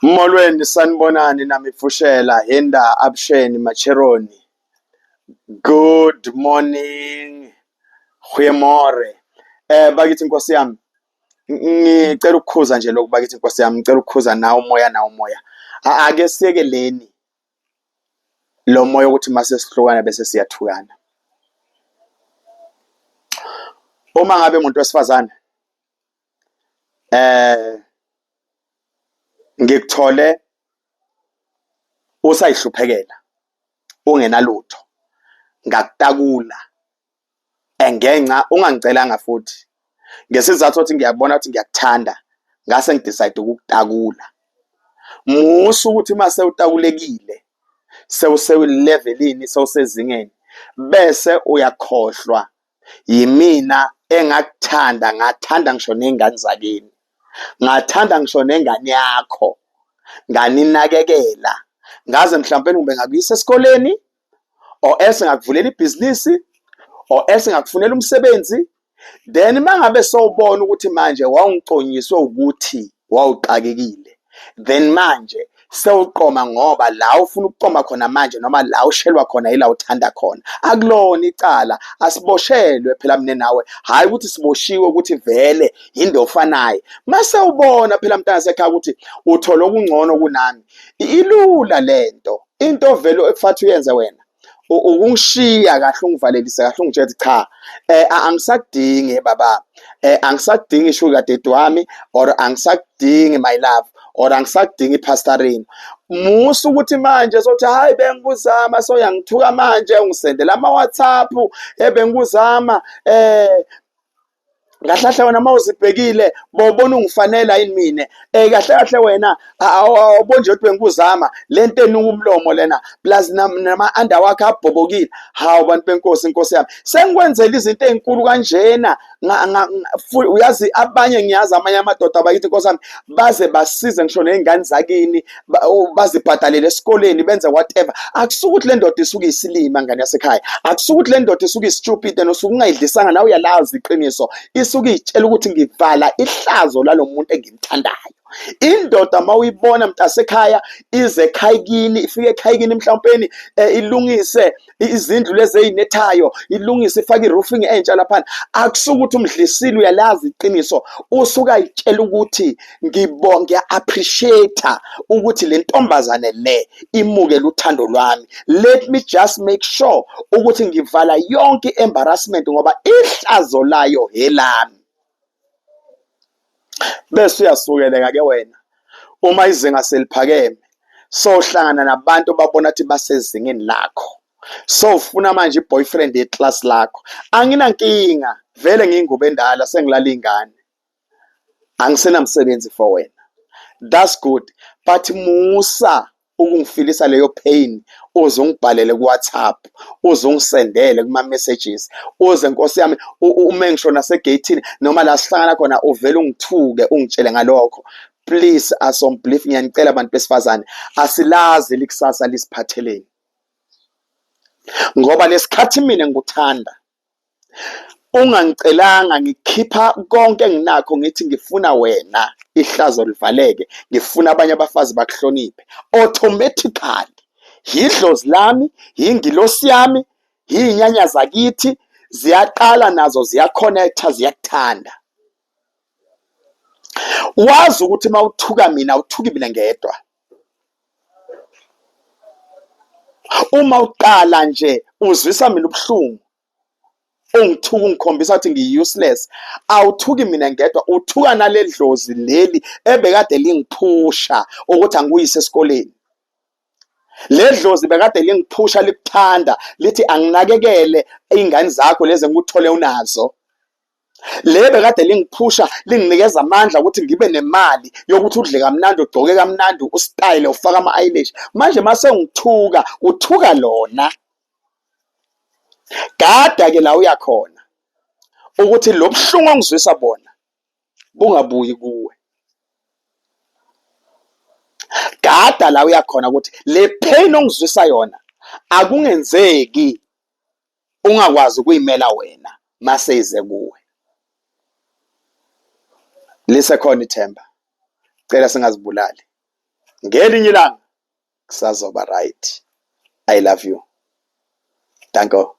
Molweni, sanibonani namifushela, Hinda, Absheni, Macheroni. Good morning. Goeiemôre. Bakithi Nkosi yami. Ngicela ukukhuza nje lokhu bakithi Nkosi yami, ngicela ukukhuza nawe umoya nawe umoya. Ake siyekeleni lo moya ukuthi mase sihlukana bese siyathukana. Uma ngabe umuntu wesifazane ngikuthole usayihluphekela ungenalutho ngakutakula engenxa ungangicelanga futhi ngesizathu sokuthi ngiyabona ukuthi ngiyakuthanda ngase ngidecide ukukutakula. Musa ukuthi uma sewutakulekile sewuselevelini sewusezingeni bese uyakhohlwa yimina engakuthanda ngathanda ngisho ney'ngane zakini ngathanda ngisho nengane yakho nganinakekela ngaze mhlawumpe kumbe ngakuyisa esikoleni or else ngakuvulela ibhizinisi or else ngakufunela umsebenzi. Then mangabe sowubona ukuthi manje wawungiconyiswe ukuthi wawuxakekile, then manje sewuqoma ngoba la ufuna ukuqoma khona manje noma la ushelwa khona yila uthanda khona. Akulona icala, asiboshelwe phela mina nawe, hhayi ukuthi siboshiwe ukuthi vele yinto ofanayo. Mase ubona phela mntana sekhaya ukuthi uthola okungcono kunami, ilula lento. Into vele ekufathi uyenze wena ukungishiya kahle ungivalelise kahle ungitshela ukuthi cha, angisakudingi baba, angisakudingi sugar daddy wami, or angisakudingi my love, or angisakudingi pastorino. Musa ukuthi manje sothi hayi bengikuzama, so uyangithuka manje ungisendela ama WhatsApp, bengikuzama kahle kahle wena uma uzibhekile bobona ungifanela yini mina, kahle kahle wena awuboni nje ukuthi bengikuzama le nto enuka umlomo lena, plus nama-under wakhe abhobokile. Hawu bantu benkosi, inkosi yami, sengikwenzela izinto ey'nkulu kanjena. Uyazi abanye, ngiyazi amanye amadoda bakithi inkosi yami, baze basize ngisho ney'ngane zakini, bazibhadalele esikoleni, benze whatever. Akusuke ukuthi le ndoda isuke isilima ngane yasekhaya, akusuke ukuthi le ndoda isuke istupid and usuke ungayidlisanga nawe uyalazi iqiniso, isuke iy'tshela ukuthi ngivala ihlazo lalo muntu engimthandayo. Indoda uma uyibona mntasekhaya ize ekhaya kini, ifike ekhaya kini mhlawumpeni, ilungise izindlu lezi ey'nethayo, ilungise ifake i-roofing entsha laphana, akusuke ukuthi umdlisile, uyalazi iqiniso, usuke ayitshela ukuthi ngiya-appreciate ukuthi le ntombazane le imukele uthando lwami, let me just make sure ukuthi ngivala yonke i-embarrassment ngoba ihlazo layo elami. Bese uyasukeleka ke wena uma izinga seliphakeme, sohlangana nabantu babona ukuthi basezingeni lakho, so ufuna manje i-boyfriend yeclass lakho. Anginankinga vele, ngiyingubo endala, sengilala ingane, angisenamsebenzi for wena, that's good, but musa ukungifilisa leyo pain, uze ungibhalele ku-WhatsApp, uze ungisendele kuma-messages, uze nkosi yami ume ngisho nasegeyithini noma la sihlangana khona uvele ungithuke ungitshele ngalokho. Please, asomblief, ngiyanicela abantu besifazane, asilazi likusasa lisiphatheleni, ngoba lesikhathi mina ngikuthanda ungangicelanga ngikhipha konke enginakho, ngithi ngifuna wena, ihlazo livaleke, ngifuna abanye abafazi bakuhloniphe, automatically yidlozi lami, yingilosi yami, yinyanya zakithi ziyaqala nazo ziyaconnecta, ziyakuthanda. Wazi ukuthi uma uthuka mina uthuki mina ngedwa. Uma uqala nje uzwisa mina ubuhlungu, ungithuka ungikhombisa ukuthi ngiyi-useless, awuthuki mina ngedwa, uthuka nale dlozi leli ebekade lingiphusha ukuthi angikuyise esikoleni. Le dlozi bekade lingiphusha likuthanda, lithi anginakekele iy'ngane zakho lezi engikuthole unazo. Le bekade lingiphusha linginikeza amandla ukuthi ngibe nemali yokuthi udle kamnandi, ugcoke kamnandi, ustayile, ufake ama-eyelash. Manje mase ungithuka, uthuka lona. Gada ke la uyakhona ukuthi lo buhlungu ongizwisa bona bungabuyi kuwe. Gada la uyakhona ukuthi le pain ongizwisa yona akungenzeki ungakwazi ukuyimela wena mase ize kuwe. Lisekhona ithemba, cela singazibulali. Ngelinye ilanga kusazoba right. I love you. Danko.